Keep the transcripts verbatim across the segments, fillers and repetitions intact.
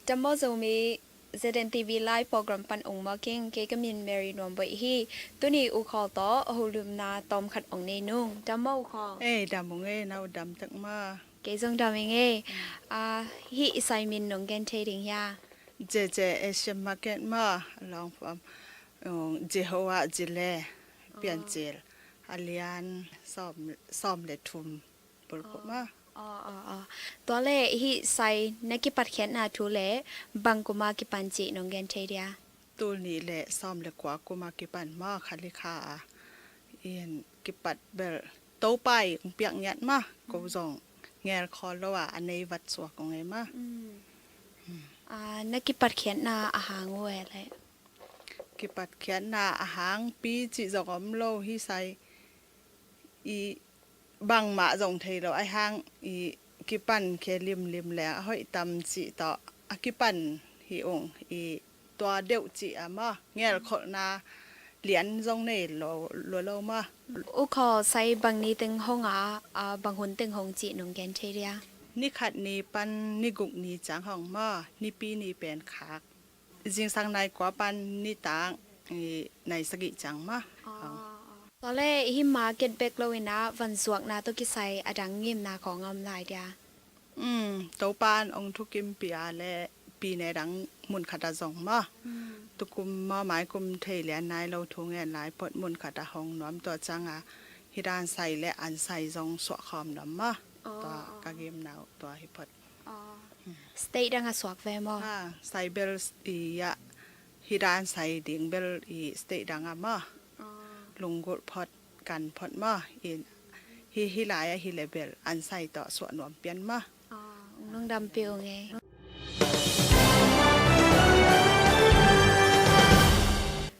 Dam maw Zomi, Z N T V live program pan ong mawk ing. Kei ka min Mary Nuam Boih hi. Tuni U Khawl tawh holumna tawmkhat ong nei nung. Dam maw U Khawl? Ei, dam ung ei, na u dam tek maw? Kei zong dam ing ei. Ah, hih i sai min nong gen thei ding hia? J J Asian Market maw, long form, um, Jehovah Jireh, Piancil, a lian sawm, sawm le thum bulphuh maw. Aw, aw, aw. Tua le hih sai na kipatkhiatna thu le bang kuma kipan cih nong gen thei dia? Tul nih le sawm le kua kuma kipan maw, kha li kha a. In kipat bel Topa i ong piak ngiat maw, ko zong ngel khawl lo a, a nei vat suak ong ei maw. Mm. Mm. Ah, na kipatkhiatna a hang uh e le? Kipatkhiatna a hang pi cih zong om lo, hih sai i bangmah zong thei lo, ahi hang i kipan khia limlim leng a hoih tam cih tawh a kipan hi ung. I tua deuh cih a maw, ngelkholhna lian zong nei lo, lo, lo maw. U Khawl, sai bang ni teng hong a, a, bang hun teng hong cih nong gen thei dia? Ni khat ni pan ni guk ni ciang hong maw, Nipi ni pen khak. Zingsang nai kua pan nitak, i, nai sagih ciang maw. Aw, aw. Tua le hih market bek lo in a van zuakna tawh kisai a dang ngimna khawng a om lai dia? Um, Topa in ong thukimpih a le pi ne dang mun khat a zong maw. Mm. Tukum maw, maikum thei lian nai lo thu ngen lai phot mun khat a hong nuam, tua ciang a hih dan sai le an sai zong suah khawm nuam maw. Aw, tua aw. Ka ngimna uh tua hi phot. Aw. State dang a suak ve maw? Ha, sai bel i a, hih dan sai ding bel i state dang a maw. Aw. Lunggulh phot, kan phot maw. In hih, hih lai a hi le bel an sai tawh suah nuam pian maw. Aw, ong lungdam pih ung ei.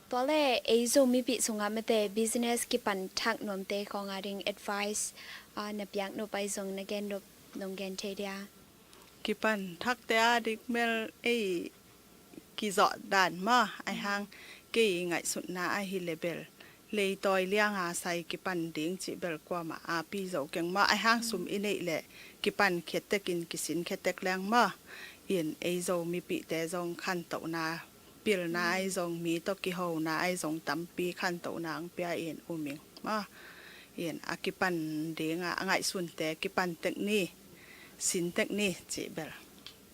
Tua le ei Zo mipih sungah mate business kipan thak nuamte khawng a ding advice, ah, na piak nop ahi zong na gen nop nong gen thei dia? Kipan thakte a dik mel ei kizawh dan maw, ahi hang kei ngaihsutna ahi le bel leitawi lianga sai kipan ding cih bel kuamah api zo keng maw, ahi hang sum i neih leh kipan khiatek in kisin khiatek leng maw. In ei Zo mipihte zong khantohna, pilna ahi zong, mi tawh kihona ahi zong tampi khantohna ang pia in um ing maw. In a kipan dinga a ngaihsunte kipan tek ni, sin tek ni cih bel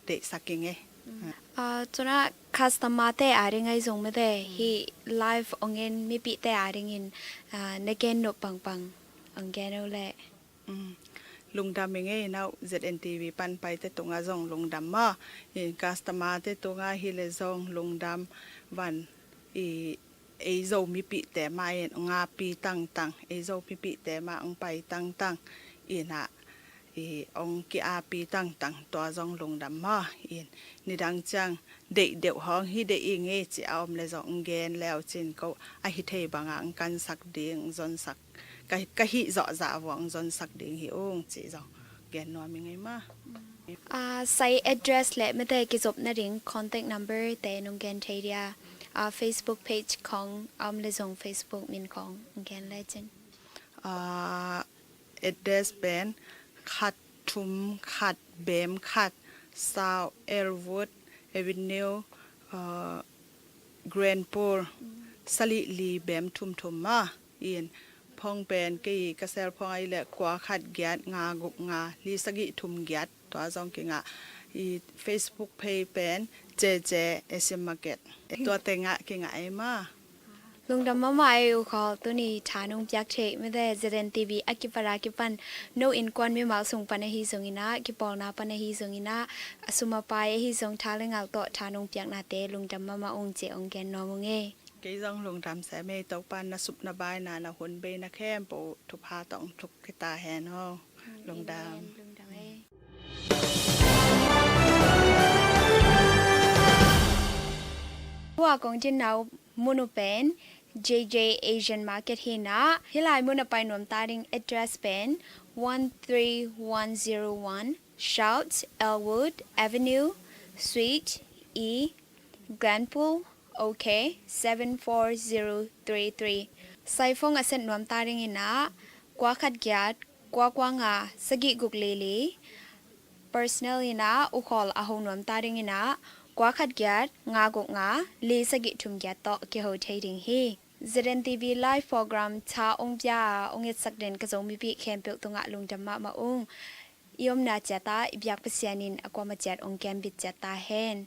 deihsak ing ei. Mm. Ah, cunah customer te a ding ahi zong mate, hih live ong en mipihte a dingin, ah, na gen nop pangpang ong gen uh leh. Mm. Lungdam ing ei, na uh Z N T V pan paite tungah zong lungdam maw. In customer te tungah hi le zong lungdam, van i ei Zo mipihte mah in ong api tangtang, ei Zo mipihte mah ong pai tangtang, in a, i ong ki-api tangtang, tua zong lungdam maw. In nidang ciang deih deuh hong hi deih ing ei ci a om le zong ong gen leu cin ko a hi thei banga ong kansak ding, ong zonsak, ka, ka hih zawh zah vuah ong zonsak ding hi ung ci zong gen nuam ing ei maw. Ah, sai address le mate kizop nading contact number te nong gen thei dia? Ah, Facebook page khawng a om le zong Facebook min khawng ong gen le cin. Ah, address pen khat thum khat bem khat, South Elwood Avenue, ah, Glenpool, salih li bem thum thum maw. In phone pen kei ka cell phone ahi le kua khat giat nga guk nga li sagih thum giat, tua zong kingah. I Facebook page pen J J Asian Market. Tua tengah kingah ei maw. Lungdam mahmah ei U Khawl, tuni tha nong piak theih mate Z N T V a kipat a kipan no innkuan mimal sung pan ahi zongin ah, kipawlna pan ahi zongin ah, a sum a pai ahi zong tha le ngal tawh tha nong piaknate lungdam mahmah ung ci ong gen nuam ung ei. Kei zong lungdam sem ei, Topa in na sup na baina na hun bei na khempeuh thupha tawh ong thup khita hen aw. Lungdam. Amen. Lungdam ei. Tua kong dinna uh mun uh pen J J Asian Market hi in ah, hih lai mun a pai nuam ta ding address pen one three one zero one South Elwood Avenue, Suite E, Glenpool, OK seven four zero three three. Sai phone a set nuam ta dingin ah kua khat giat kua kua nga sagih guk li li. Personal in ah U Khawl a ho nuam ta dingin ah kua khat giat nga guk nga li sagih thum giat tawh kiho thei ding hi. Z N T V live program tha ong pia a ong etsak den ka Zomi pi khempeuh tungah lungdam mahmah ung. I omna ciat ah i biak Pasian in a kuamah ciat ong kembit ciat ta hen.